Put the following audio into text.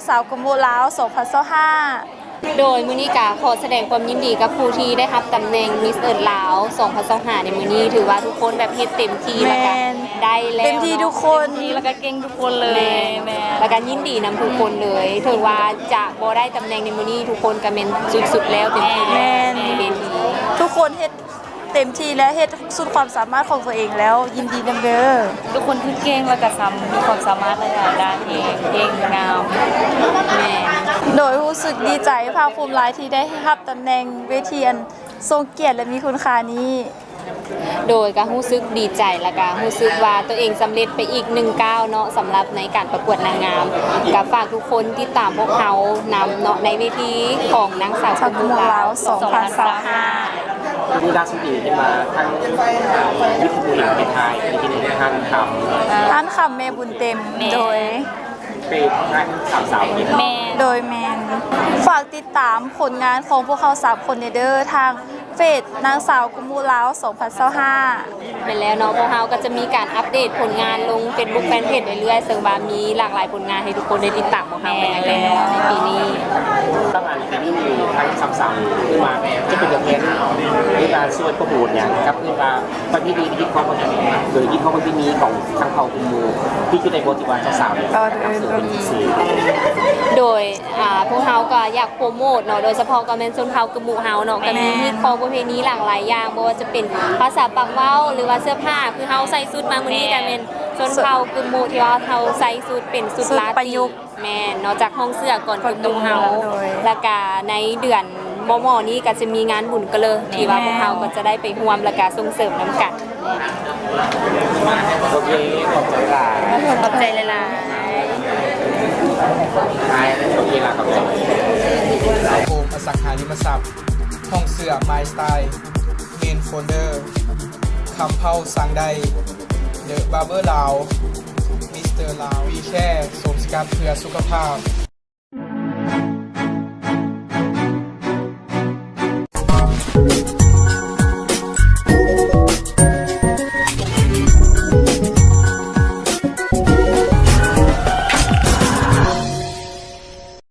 ສາວກຸໂມະລາວ ສອງພັນຊາວຫ້າ. ໂດຍມື້ນີ້ກະຂໍສະແດງຄວາມຍິນດີກັບຜູ້ທີ່ໄດ້ຮັບຕຳແໜ່ງ Miss Earth ລາວ ສອງພັນຊາວຫ້າ ໃນມື້ນີ້. ຖືວ່າທຸກຄົນແບບເຮັດເຕັມທີ່ ແລ້ວກະ ແມ່ນ ໄດ້ແລ້ວ ເຕັມທີ່ ເນາະ ທຸກຄົນ ເຕັມທີ່ ແລ້ວກະເກັ່ງທຸກຄົນເລີຍ. ແມ່ນ ແມ່ນ ແລ້ວກະຍິນດີນຳທຸກຄົນເລີຍ. ເຖິງວ່າຈະບໍ່ໄດ້ຕຳແໜ່ງໃນມື້ນີ້ ທຸກຄົນກະແມ່ນສຸດໆແລ້ວ ເຕັມທີ່ແລ້ວ ແມ່ນ ໃນເວທີ. ທຸກຄົນເຮັດ ເຕັມທີ່ ແລະ ເຮັດສຸດຄວາມສາມາດຂອງຕົວເອງແລ້ວ. ຍິນດີນຳເດີ. ທຸກຄົນຄືເກັ່ງ ແລ້ວກະສາມ- ມີຄວາມສາມາດຫຼາຍໆດ້ານ ເກັ່ງ ເກັ່ງ ງາມ. ແມ່ນ ໂດຍ ຮູ້ສຶກດີໃຈ ພາກພູມຫຼາຍທີ່ໄດ້ຮັບຕຳແໜ່ງເວທີອັນຊົງກຽດ ແລະ ມີຄຸນຄ່ານີ້. ໂດຍ ກະຮູ້ສຶກດີໃຈ ແລ້ວກະຮູ້ສຶກວ່າຕົວເອງສຳເລັດໄປອີກໜຶ່ງກ້າວເນາະ ສຳລັບໃນການປະກວດນາງງາມ. ກະຝາກທຸກຄົນຕິດຕາມພວກເຮົານຳເນາະ ໃນເວທີຂອງນາງສາວກຸໂມະລາວ ສອງພັນຊາວຫ້າ. ມື້ລ່າສຸດນີ້ເຫັນວ່າທາງ ອ່າ ວິທະຍຸເອເຊຍໄທ ໄດ້ເປັນຮ້ານຄຳ ຮ້ານຄຳແມ່ບຸນເຕັມ. ແມ່ນ ໂດຍ ເປັນຮ້ານສາມສາວ. ແມ່ນ ໂດຍ ແມ່ນ ຝາກຕິດຕາມຜົນງານຂອງພວກເຮົາສາມຄົນແດ່ເດີ ທາງເຟສນາງສາວກຸໂມະລາວ ສອງພັນຊາວຫ້າ. ແມ່ນແລ້ວເນາະ ພວກເຮົາກໍຈະມີການອັບເດດຜົນງານລົງ Facebook Fanpage ເລື້ອຍໆ ເຊິ່ງວ່າມີຫຼາກຫຼາຍຜົນງານໃຫ້ທຸກຄົນໄດ້ຕິດຕາມພວກເຮົາເປັນຢ່າງແນ່ນອນໃນປີນີ້. ສຳລັບປີນີ້ທາງສາມສາວມາຈະເປັນຕົວແທນໃນການຊ່ວຍໂປຣໂມດຫຍັງກັບເອີ້ນວ່າປະເພນີທີ່ມີຄວາມ ເອີ ຮີດຮອດປະເພນີຂອງທາງເຜົ່າກຸໂມະ ທີ່ຈະໄດ້ບໍ່ ທີ່ວ່າສາວໆ ກ່ອນອື່ນກໍມີ ໂດຍ ອ່າ ພວກເຮົາກໍຢາກໂປຣໂມດເນາະ ໂດຍສະເພາະກໍແມ່ນຊົນເຜົ່າກຶມມຸເຮົາເນາະ ກໍມີ ແມ່ນ ຮີດຄອງປະເພນີຫຼາກຫຼາຍຢ່າງ ບໍ່ວ່າຈະເປັນພາສາປາກເວົ້າ ຫຼືວ່າເສື້ອຜ້າ ຄືເຮົາໃສ່ຊຸດມາມື້ນີ້ ແມ່ນ ກໍແມ່ນຊົນເຜົ່າກຶມມຸ ທີ່ວ່າເຮົາໃສ່ຊຸດເປັນຊຸດ ຊຸດລາຕີ ປະຍຸກ ແມ່ນ ນອກຈາກຫ້ອງເສື້ອກ່ອນກຶມມຸເຮົາ ໂດຍ ແລ້ວກະໃນເດືອນມໍ່ໆນີ້ກໍຈະມີງານບຸນກະເລີ ທີ່ວ່າ ແມ່ນ ພວກເຮົາກໍຈະໄດ້ໄປຮ່ວມ ແລ້ວກະສົ່ງເສີມນຳກັນ. ໂອເຄ ຂອບໃຈຫຼາຍ ຂອບໃຈຫຼາຍໆ ໂອເຄລະ ຂອບໃຈ. ໂຮມອະສັງຫາລິມະຊັບ ຫ້ອງເສື້ອ My Style, Main Folder, ຄຳເຜົ່າສັ່ງໄດ້, The Barber ລາວ, Mister ລາວ, We Care ໂສມສະກັດເພື່ອສຸຂະພາບ.